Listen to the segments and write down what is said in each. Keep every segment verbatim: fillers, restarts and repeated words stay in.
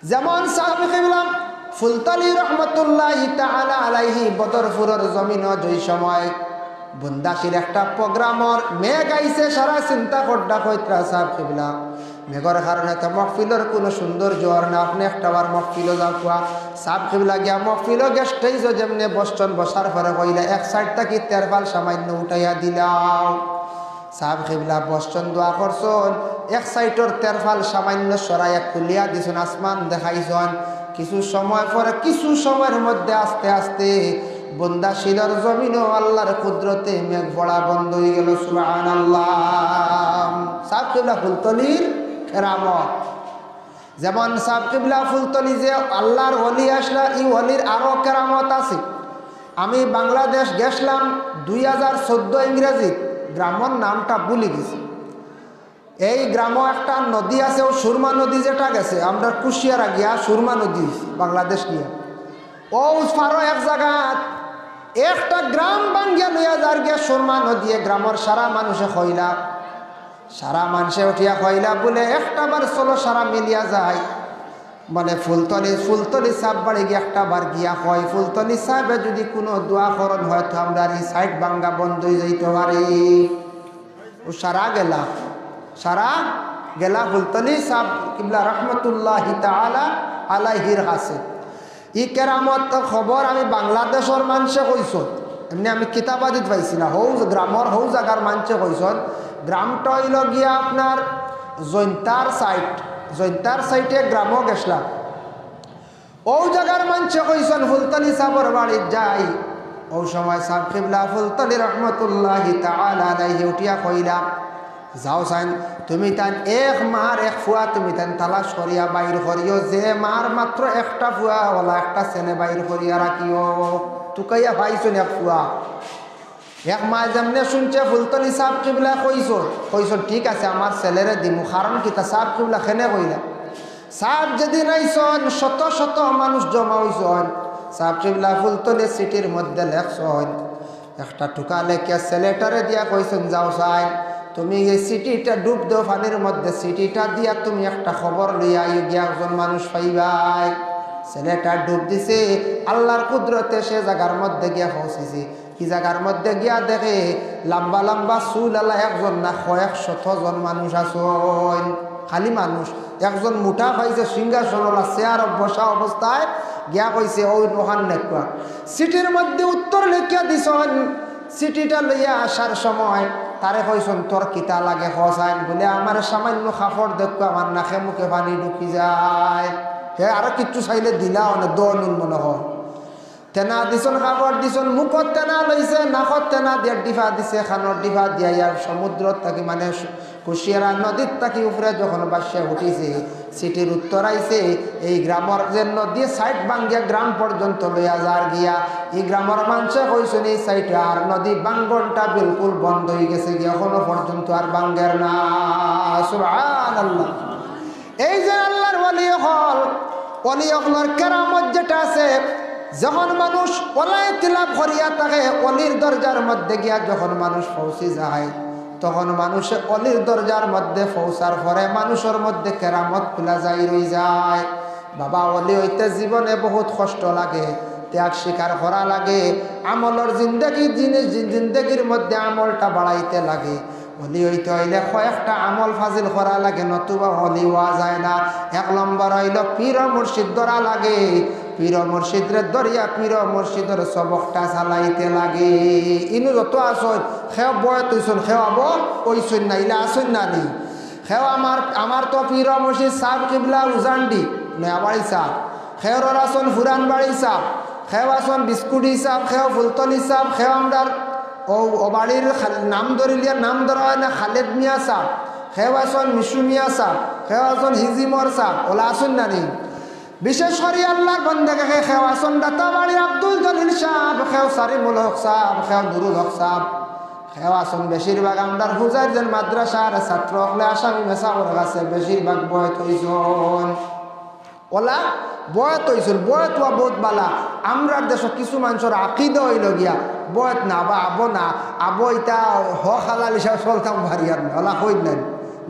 যেমন সাব কিবলা ফুলতলি রহমতুল্লাহি তাআলা আলাইহি বদরপুরর জমিনো যেই সময় বুন্দাশির একটা প্রোগ্রামর মেঘ আইছে, সারা চিন্তা কররা কইতরা সাব কিবলা, মেঘর কারণে তো মহফিলর কুনু সৌন্দর্য আর না, আপনে একটা বার মহফিলো যাউক্কা। সাব কিবলা গিয়া মহফিলো গেস্টেইজো যেমনে বসছন, বসার পরে কইলা, "এক সাইড থাকি তেরফাল সামান্য উঠাইয়া দিলাও।" সাব কিবলা বসছন, দোয়া করছন, এক সাইডর তেরফাল সামান্য সরাইয়া খুলিয়া দিছন, আসমান দেখাইছন। কিছু সময় পরে, কিছু সময়র মধ্যে আস্তে আস্তে বুন্দাশিলর জমিনো আল্লাহর কুদরতে মেঘ পড়া বন্ধ অইগেল। সুবহানাল্লাহ। সাব কিবলা ফুলতলির কেরামত। যেমন সাব কিবলা ফুলতলি যে আল্লাহর ওলি আছলা, ই ওলির আরো কেরামত আছে। আমি বাংলাদেশ গেছলাম দুই হাজার চৌদ্দ ইংরেজি, গ্রামর নামটা ভুলি গেছি। এই গ্রামো একটা নদী আছে, অউ সুরমা নদী যেটা গেছে, আমরার কুশিয়ারা গিয়া সুরমা নদী অইছে, বাংলাদেশ গিয়া। অউ পারো এক জাগাত একটা গ্রাম ভাঙ্গিয়া লইয়া যার গিয়া সুরমা নদীয়ে, গ্রামর সারা মানুষে কইলা, সারা মানষে উঠিয়া কইলা বুলে, "একটা বার চলো সারা মিলিয়া যাই।" মানে ফুলতলি, ফুলতলি সাব বাড়ি গিয়া একটা বার গিয়া কয়, "ফুলতলি সাবে যদি কুনু দোয়া করইন, হয়তো আমরার ই সাইড ভাঙ্গা বন্ধ অইযাইতো পারে।" অউ সারা গেলা, সারা গেলা ফুলতলি সাব কিবলা রহমতুল্লাহি তাআলা আলাইহির কাছে। ই কেরামত খবর আমি বাংলাদেশর মানষে কইছন, এমনে আমি কিতাবাদিত পাইছি না। হউ গ্রামর, হউ জাগার মানষে কইছন। গ্রামটা অইলো গিয়া আপনার জৈন্তার সাইড, জৈন্তার সাইডে গ্রামো গেছলাম। অউ জাগার মানষে কইছন ফুলতলি সাবর বাড়িত যাই। অউ সময় সাব কিবলা ফুলতলি রহমতুল্লাহি তাআলা আলাইহি উঠিয়া কইলা, "যাও চাইন, তুমি তাইন এক মার এক ফুয়া তুমি তাইন তালাশ করিয়া বাইর করিও, যে মার মাত্র একটা ফুয়া, অলা একটা ছেলে বাইর করিয়া রাখিও।" তুকাইয়া পাইছন এক ফুয়া। এক মায় যেমনে শুনছে ফুলতলি সাব কিবলা কইছন, কইছন, "ঠিক আছে, আমার ছেলেরে দিমু।" কারণ কিতা, সাব কিবলা কেনে কইলা? সাব যেদিন আইছন, শত শত মানুষ জমা অইছন। সাব কিবলা ফুলতলি চিঠির মধ্যে লেখছন, একটা টুকা লেখিয়া ছেলেটারে দিয়া কইছন, "যাও চাইন, তুমি এই চিঠিটা ডুব দেও পানির মধ্যে, চিঠিটা দিয়া তুমি একটা খবর লইয়া আইও গিয়া, একজন মানুষ পাইবায়।" ছেলেটা ডুব দিছে, আল্লাহর কুদরতে সে জাগার মধ্যে গিয়া পৌঁছিছে। ই জাগার মধ্যে গিয়া দেখে লম্বা লম্বা চুল আলা একজন না কয়েক শত জন মানুষ আছইন। খালি মানুষ, একজন মুটা পাইছে সিংহাসন অলা চেয়ারো বসা অবস্থায়, গিয়া কইছে, "অউ অখান নেকুয়া।" চিঠির মধ্যে উত্তর লেখিয়া দিছন। চিঠিটা লইয়া আসার সময় তারে কইছন, "তোর কিতা লাগে ক চাইন?" বুলে, "আমার সামান্য কাপড় দেউক্কা, আমার নাকে মুখে পানি ঢুকি যায়।" হে আরো কিচ্ছু চাইলে দিলা অনে, দোয়া নিন মনে হয়। তেনা দিছন, কাপড় দিছন, মুখত তেনা লইছে, নাকত তেনা দিয়া ডিফা দিছে, কানর ডিফা দিয়া ইয়ার সমুদ্র থাকি মানে সু-, কুশিয়ারা নদীর থাকি উপরে যখন বাসিয়া উঠিছে, চিঠির উত্তর আইছে, এই গ্রামর যে নদী সাইড ভাঙ্গিয়া গ্রাম পর্যন্ত লইয়া যার গিয়া, এই গ্রামর মানষে কইছন এই সাইডে আর নদী ভাঙ্গনটা বিলকুল বন্ধ অইগেছে গিয়া, এখনো পর্যন্ত আর ভাঙ্গের না। সুবহানাল্লাহ। এই যে আল্লাহর ওলি অকল, ওলি অকলর কেরামত যেটা আছে, যখন মানুষ ওলায়েতি লাভ করিয়া থাকে, ওলির দরজার মধ্যে গিয়া যখন মানুষ পৌঁছি যায়, তখন মানুষে ওলির দরজার মধ্যে পৌঁছার পরে মানুষর মধ্যে কেরামত খুলা যাই রই যায়। বাবা, ওলি অইতে জীবনে বহুত কষ্ট লাগে, ত্যাগ স্বীকার করা লাগে, আমলর জিন্দেগি, জিনিস, জিন-, জিন্দেগির মধ্যে আমলটা বাড়াইতে লাগে। ওলি অইতে অইলে কয়েকটা আমল ফাজিল করা লাগে, নতুবা ওলি অওয়া যায় না। এক নম্বর অইলো পীর মুর্শিদ ধরা লাগে, পীর মুর্শিদরে ধরিয়া পীর মুর্শিদর সবকটা চালাইতে লাগে। ইনো যত আছইন, কেউ বয়ত অইছইন, কেউ আবো অইছইন না, ইলা আছইন না নি? কেউ আমার, আমার তো পীর মুর্শিদ সাব কিবলা উজানডি, নয়াবাড়ি সাব, কেউর আছইন পুরান বাড়ি সাব, কেউ আছইন বিস্কুটি সাব, কেউ ফুলতলি সাব, কেউ আমরার অউ, অউ বাড়ির খাল-, নাম ধরিলিয়া নাম ধরা অয় না, খালেদ মিয়া সাব, কেউ আছইন মিশু মিয়া সাব, কেউ আছইন হিজিমর সাব, ওলা আছইন না নি? বিশেষ করি আল্লাহর বন্দেগানে কেউ আছইন দাতাবাড়ির আব্দুল জলিল সাব, কেউ সারিমুল হক সাব, কেউ নুরুল হক সাব, কেউ আছইন বেশিরভাগ আমরার হুজাইর যেন মাদ্রাসার ছাত্র অকলে আসামি মেসাবর কাছে বেশিরভাগ বয়ত অইছইন। ওলা বয়ত অইছইন, বয়ত অওয়া বহুত বালা। আমরার দেশো কিছু মানষর আকিদা অইলো গিয়া, বয়ত না বা আবো না, আবো ইতা হক হালাল হিসাবে চলতাম পারি আর না, ওলা কইন নাই।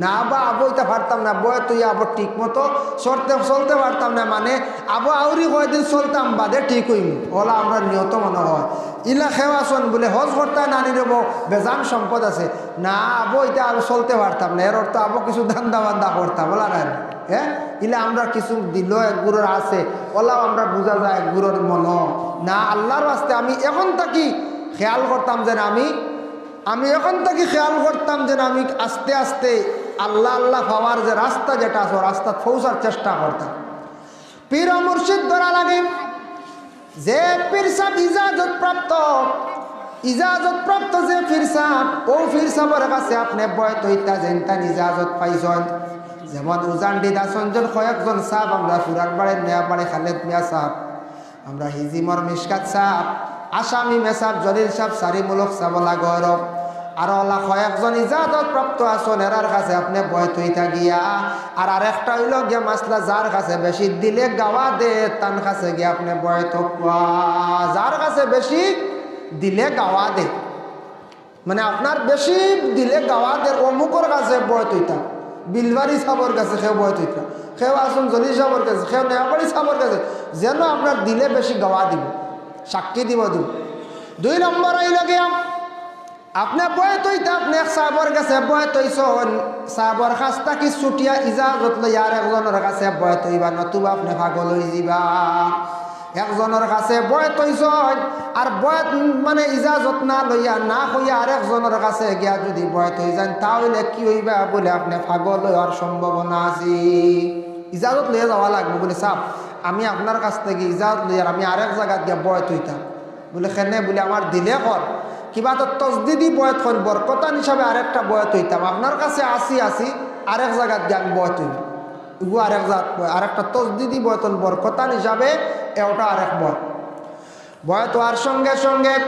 না বা আবো ইতা পারতাম না, বয়ত অইয়া আবো ঠিক মতো চলতে, চলতে পারতাম না, মানে আবো আউরি কয়দিন চলতাম, বাদে ঠিক অইমু, অলা আমরার নিয়ত মনো অয়। ইলা কেউ আছইন বুলে হজ করতায় নানি রে বউ, বেজান সম্পদ আছে, না আবো ইতা আরো চলতে পারতাম না, এর অর্থ আবো কিছু ধান্দা বান্দা করতাম, অলা নায়। হ্যাঁ, ইলা আমরার কিছু দিলো একগুরর আছে, অলাও আমরার বুঝা যায় একগুরর মনো। না, আল্লার ওয়াস্তে আমি এখন থাকি খেয়াল করতাম যেন আমি আমি এখন থাকি খেয়াল করতাম যেন আমি আস্তে আস্তে আল্লা আল্লা পাওয়ার যে রাস্তা যেটা আছে, অউ রাস্তাত পৌঁছার চেষ্টা করতাম। পীর ও মুর্শিদ ধরা লাগে, যে পীর সাব ইজাজত প্রাপ্ত, ইজাজত প্রাপ্ত যে পীর সাব, অউ পীর সাবর কাছে আপনে বয়ত অইতা যেন তান ইজাজত পাইছইন। যেমন উজানডিত আছইন যেন কয়েকজন সাব, আমরা পুরান বাড়ি, নয়া বাড়ি খালেদ মিয়া সাব, আমরা হিজিমর মিশকাত সাব, আসামি মেসাব, জলিল সাব, সারি মুলক সাব, অলা গৌরব। আর অলা কয়েকজন ইজাজত প্রাপ্ত আছইন, এরার কাছে আপনে বয়ত অইতা গিয়া। আর আরেকটা অইলো গিয়া মাসলা, যার কাছে বেশি দিলে গাওয়া দে, তান কাছে গিয়া আপনে বয়ত অউক্কা। যার কাছে বেশি দিলে গাওয়া দে, মানে আপনার বেশি দিলে গাওয়া দের, অমুকর কাছে বয়ত অইতা, বিলবাড়ি সাবর কাছে কেউ বয়ত অইতা, কেউ আছইন জলিল সাবর কাছে, কেউ নয়াবাড়ি সাবর কাছে, যেন আপনার দিলে বেশি গাওয়া দিবো, সাক্ষী দিবো, দিবো। দুই নম্বর অইলো গিয়া, আপনে বয়ত অইতা, আপনে এক সাবর কাছে বয়ত অইছইন, সাবর কাছ থাকি ছুটিয়া ইজাজত লইয়া আরেকজনর কাছে বয়ত অইবা, নতুবা আপনে পাগল অইযিবা। একজনর কাছে বয়ত অইছইন, আর বয়ত মানে ইজাজত না লইয়া না কইয়া আরেকজনর কাছে গিয়া যুদি বয়ত অইযাইন, তা অইলে কি অইবা বুলে আপনে পাগল অওয়ার সম্ভাবনা আছে। ইজাজত লইয়া যাওয়া লাগবো বুলে, "সাব, আমি আপনার কাছ থাকি ইজাজত লইয়ার আমি আরেক জাগাত গিয়া বয়ত অইতাম।" বুলে, "কেনে?" বুলে, "আমার দিলে কর, কিবা তো তজদিদি বয়ত কইন, বরকতান হিসাবে আরেকটা বয়ত অইতাম, আপনার কাছে আসি আসি আরেক জাগাত গিয়া আমি বয়ত অইমু।" ইগু আরেক জাত বয়, আরেকটা তজদিদি বয়তন বরকতান হিসাবে, এওটা আরেক বয়। বয়ত অওয়ার সঙ্গে সঙ্গে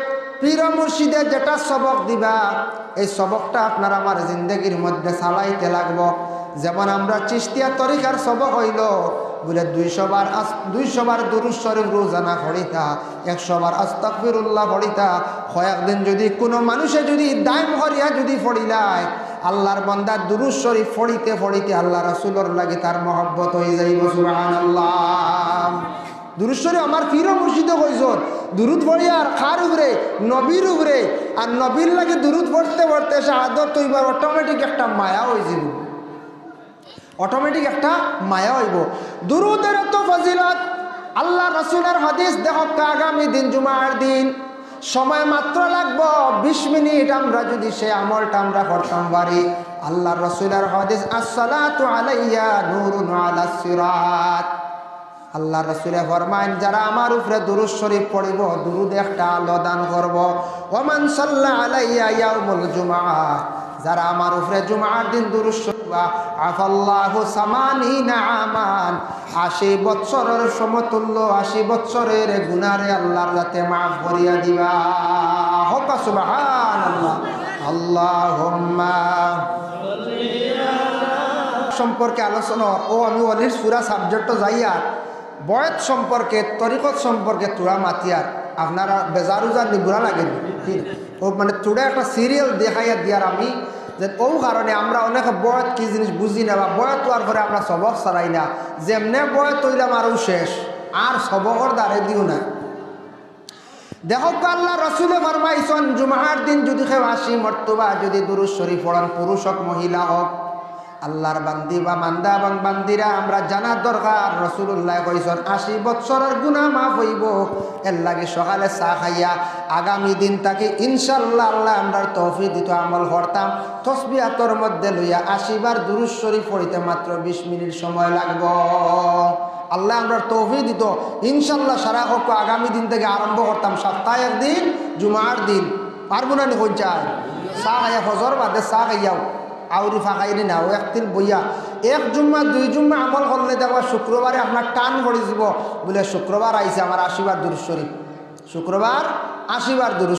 পীর ও মুর্শিদে যেটা সবক দিবা, এই সবকটা আপনার আমার জিন্দেগির মধ্যে চালাইতে লাগবো। যেমন আমরা চিশতিয়া তরিকার সবক অইলো, বুলে দুইশো বার আস-, দুইশো বার দুরুদ শরিফ রোজানা পড়িতা, একশো বার আস্তাগফিরুল্লাহ পড়িতা। কয়েকদিন যুদি কুনু মানুষে যুদি দাইম করিয়া যুদি পড়িলায়, আল্লার বান্দা দুরুদ শরিফ পড়িতে পড়িতে আল্লা রসুলর লাগি তার মহব্বত অইযাইবো। সুবহানাল্লাহ। দুরুদ শরিফ আমার পীর ও মুর্শিদে কইছইন, দুরুদ পড়িয়ার কার উপরে? নবীর উপরে। আর নবীর লাগি দুরুদ পড়তে পড়তে শাহাদত তৈবার automatic একটা মায়া অইযিবো। Automatic একটা মায়া অইবো। দুরুদের এত ফজিলত, আল্লার রসুলর হাদিস দেখউক্কা, আগামী দিন জুমার দিন সময় মাত্র লাগবো বিশ মিনিট, আমরা যুদি সে আমলটা আমরা করতাম পারি। আল্লার রসুলর হাদিস, "আসসালাতু আলাইয়া নূরুন আলাস সিরাত।" আল্লার রসুলে ফরমাইন, "যারা আমার উপরে দুরুদ শরিফ পড়িবো, দুরুদে একটা আলো দান করবো।" "ওমান সাল্লা আলাইয়া ইয়াউমুল জুমআ", যারা আমার উপরে জুমার দিন দুরুদ শরিফ, "আফাল্লাহু সামানিনা আমান", আশি বৎসরর সমতুল্য, আশি বৎসরর গুনারে আল্লার যাতে মাফ করিয়া দিবা। কউক্কা সুবহানাল্লাহ। আল্লাহুম্মা সম্পর্কে আলোচনা, অউ আমি অলির পুরা subject যাইয়ার, বয়ত সম্পর্কে, তরিকত সম্পর্কে থুড়া মাতিয়ার, আপনারা বেজার উজার নি, বুরা লাগের নি? অউ মানে থুড়া একটা serial দেখাইয়া দিয়ার আমি, যে অউ কারণে আমরা অনেকে বয়ত কি জিনিস বুঝি না, বা বয়ত অওয়ার পরে আমরা সবক ছাড়াই না, যেমনে বয়ত অইলাম আরও শেষ, আর সবকর দ্বারে দিও না। দেখউক্কা, আল্লার রসুলে ফরমাইছইন, জুমার দিন যুদি কেউ আশি মর্তবা যুদি দুরুদ শরিফ পড়ইন, পুরুষ হউক, মহিলা হউক, আল্লার বান্দি বা বান্দা এবং বান্দিরা, আমরা জানার দরকার, রসুলুল্লায় কইছইন, আশি বৎসরর গুনা মাফ অইবো। এরলাগি সকালে চা খাইয়া আগামী দিন থাকি ইনশাআল্লাহ আল্লায় আমরার তৌফিক দিতো আমল করতাম। তসবিহাতর মধ্যে লইয়া আশি বার দুরুদ শরিফ পড়িতে মাত্র বিশ মিনিট সময় লাগবো। আল্লায় আমরার তৌফিক দিতো, ইনশাআল্লাহ সারা কউক্কা আগামী দিন থাকি আরম্ভ করতাম, সপ্তায় একদিন, জুমার দিন। পারমু না নি কইন চাই? চা খাইয়া, ফজর বাদে চা খাইয়াউ, আউরি ফাঁকাইরি না, অউ এক তিল বইয়া, এক জুম্মা, দুই জুম্মা আমল করলে দেখবা শুক্রবারে আপনার টান পড়িযিবো, বুলে, "শুক্রবার আইছে, আমার আশি বার দুরুদ শরিফ।" শুক্রবার আশি বার দুরুদ